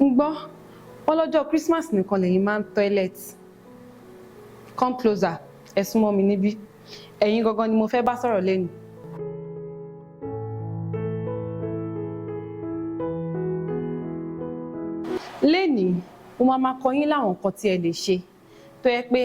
Ń gbọ́, wọ́n lọ́jọ́ Christmas nìkan lẹ́yìn máa ń toilet. Come closer, ẹ súnmọ́ mi níbí. Ẹ̀yin gangan ni mo fẹ́ bá sọ̀rọ̀ lẹ́nu. Lénìí, mo máa máa kọ́ yín láwọn nǹkan tí ẹ lè ṣe tó yẹ pé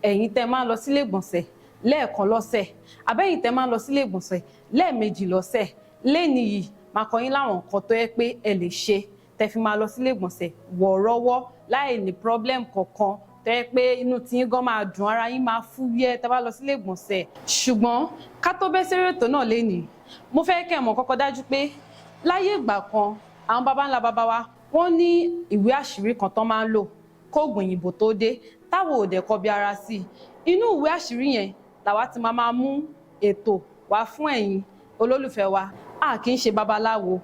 ẹ̀yin tẹ́ máa ń lọ sílé ìgbọ̀nsẹ̀ lẹ́ẹ̀kan lọ́sẹ̀, àbẹ́yìn tẹ́ máa ń lọ sílé ìgbọ̀nsẹ̀ lẹ́ẹ̀mejì lọ́sẹ̀. Lénìí yìí, máa kọ́ yín láwọn nǹkan tó yẹ pé ẹ lè ṣe tẹ́ fi máa lọ sílé ìgbọ̀nsẹ̀ wọ̀ọ́rọ́wọ́ láì ní problem kankan, tó yẹ pé inú tiyín gan máa dùn, ara yín máa fúyẹ́ tẹ́ bá lọ sílé ìgbọ̀nsẹ̀. Ṣùgbọ́n ká tó bẹ́ sórí ètò náà lénìí, mo fẹ́ kẹ́ ẹ mọ̀ kọ́kọ́ dájú pé láyé ìgbà kan, àwọn baba ńlá baba wa, wọ́n ní ìwé àṣírí kan tán máa ń lò kóògùn òyìnbó tó dé, táwọn ò dẹ̀ kọbi ara sí i. Inú ìwé àṣírí yẹn làwa ti máa máa mú ètò wá fún ẹ̀yin olólùfẹ́ wa. A kì í ṣe babaláwo,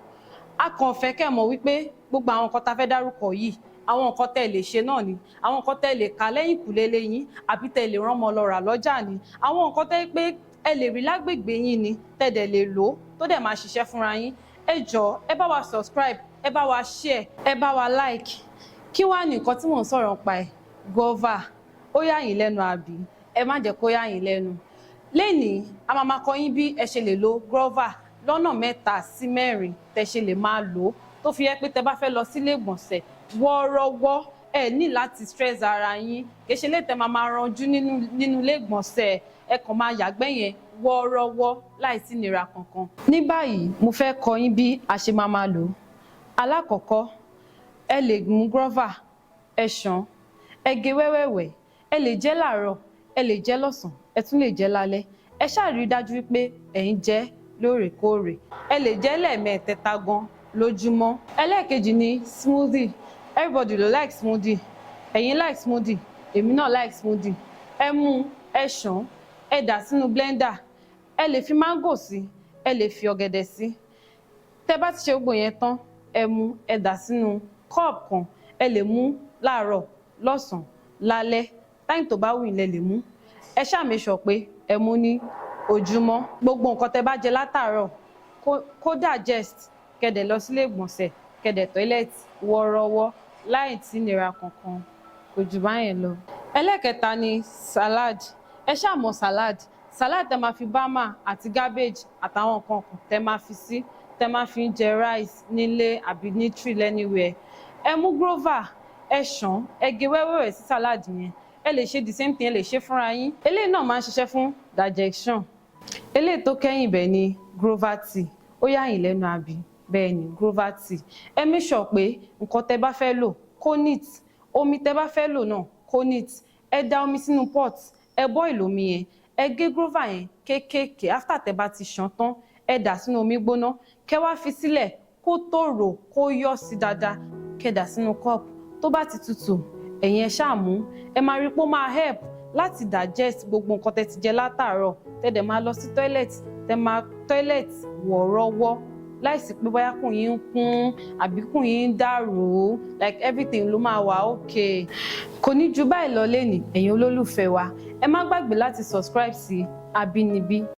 a kàn fẹ́ kẹ́ mọ̀ wípé gbogbo àwọn nǹkan tá a fẹ́ dárúkọ yìí, àwọn nǹkan tẹ́ lè ṣe náà ni, àwọn nǹkan tẹ́ lè kà lẹ́yìn kùlé lẹ́yìn, àbí tẹ́ lè rán ọmọ lọ rà lọ́jà ni, àwọn nǹkan tẹ́ pé ẹ lè rí lágbègbè yín ni, tẹ́ dẹ̀ lè lò ó tó dẹ̀ máa ṣiṣẹ́ fúnra yín. Ẹ jọ̀ọ́, ẹ bá wa subscribe, ẹ bá wa share, ẹ bá wa like. Kí wàá ní nǹkan tí mò ń sọ̀rọ̀ nípa ẹ̀? Guava. Ó yà yín lẹ́nu àbí? Ẹ má jẹ́ kó yà yín lẹ́nu. Lénìí, a máa máa kọ́ yín bí ẹ ṣe lè lo guava lọ́nà 3 sí 4 tẹ́ ṣe lè máa lò ó, tó fi yẹ pé tẹ́ bá fẹ́ lọ sílé ìgbọ̀nsẹ̀ wọ́ọ́rọ́wọ́, ẹ ní láti stress ara yín. Kì í ṣe lè tẹ́ máa máa ranjú nínú ilé ìgbọ̀nsẹ̀. Ẹ kàn máa yàgbẹ́ yẹn wọ́ọ́rọ́wọ́ láìsí ìnira kankan. Ní báyìí, mo fẹ́ kọ́ yín bí a ṣe máa máa lò ó. Alákọ̀ọ́kọ́, ẹ lè mú guava, ẹ ṣàn, ẹ gé wẹ́wẹ́wẹ́. Ẹ lè jẹ láàárọ̀, ẹ lè jẹ lọ́sàn-án, ẹ tún lè jẹ lálẹ́. Ẹ ṣáà rí i dájú wípé ẹ ń jẹ lóòrèkóòrè. Ẹ lè jẹ lẹ́ẹ̀mẹ́ẹ̀tẹ́ta gan lójúmọ́. Ẹlẹ́ẹ̀kejì ni smoothie. Everybody ló like smoothie. Ẹ̀yin like smoothie, èmi náà like smoothie. Ẹ mú, ẹ ṣàn, ẹ dà sínú blender. Ẹ lè fi mango sí, ẹ lè fi ọ̀gẹ̀dẹ̀ sí. Tẹ́ bá ti ṣe gbogbo yẹn tán, ẹ mú, ẹ dà sínú cup kan. Ẹ lè mú láàárọ̀, lọ́sàn-án, lálẹ́, time tó bá wù yín lẹ lè mú. Ẹ ṣáà make sure pé ẹ mú ní ojúmọ́. Gbogbo nǹkan tẹ́ bá jẹ látàárọ̀ kó digest, kẹ́ dẹ̀ lọ sílé ìgbọ̀nsẹ̀, kẹ́ dẹ̀ toilet wọ́ọ́rọ́wọ́ láì tí nira kankan. Kò jù báyẹn lọ. Ẹlẹ́kẹta ni salad. Ẹ ṣáà mọ̀ salad. Salad tẹ́ máa fi bámà àti cabbage àtàwọn nǹkan kan tẹ́ máa fi sí, tẹ́ máa fi ń jẹ rice nílé àbí ní tree anywhere. Ẹ mú guava, ẹ ṣàn, ẹ gé wẹ́wẹ́wẹ́ sí salad yẹn. Ẹ lè ṣe the same thing, ẹ lè ṣe fúnra yín. Eléyìí náà máa ń ṣiṣẹ́ fún digestion. Eléyìí tó kẹ́yìn bẹ́ẹ̀ ni guava tea. Ó yà yín lẹ́nu àbí? Bẹ́ẹ̀ ni, guava tea. Ẹ make sure pé nǹkan tẹ́ bá fẹ́ lò kó neat, omi tẹ́ bá fẹ́ lò náà kó neat. Ẹ da omi sínú pot, ẹ boil omi yẹn, ẹ gé guava yẹn kéékèèké. After tẹ́ bá ti ṣàn tán, ẹ dà sínú omi gbóná, kẹ́ wá fi sílẹ̀ kó tòrò, kó yọ̀ sí dáadáa, kẹ́ dà sínú cup. Tó bá ti tutù, ẹ̀yin ẹ ṣáà mú. Ẹ máa rí pé ó máa help láti digest gbogbo nǹkan tẹ́ ti jẹ látàárọ̀, tẹ́ dẹ̀ máa lọ sí toilet, tẹ́ máa toilet wọ̀ọ́rọ́wọ́ láìsí pé bóyá kùn yín ń kún àbí kùn yín ń dàrú. Like, everything ló máa wà okay. Kò ní ju báyìí lọ lénìí. Ẹ̀yin olólùfẹ́ wa, ẹ má gbàgbé láti subscribe sí Àbínibí.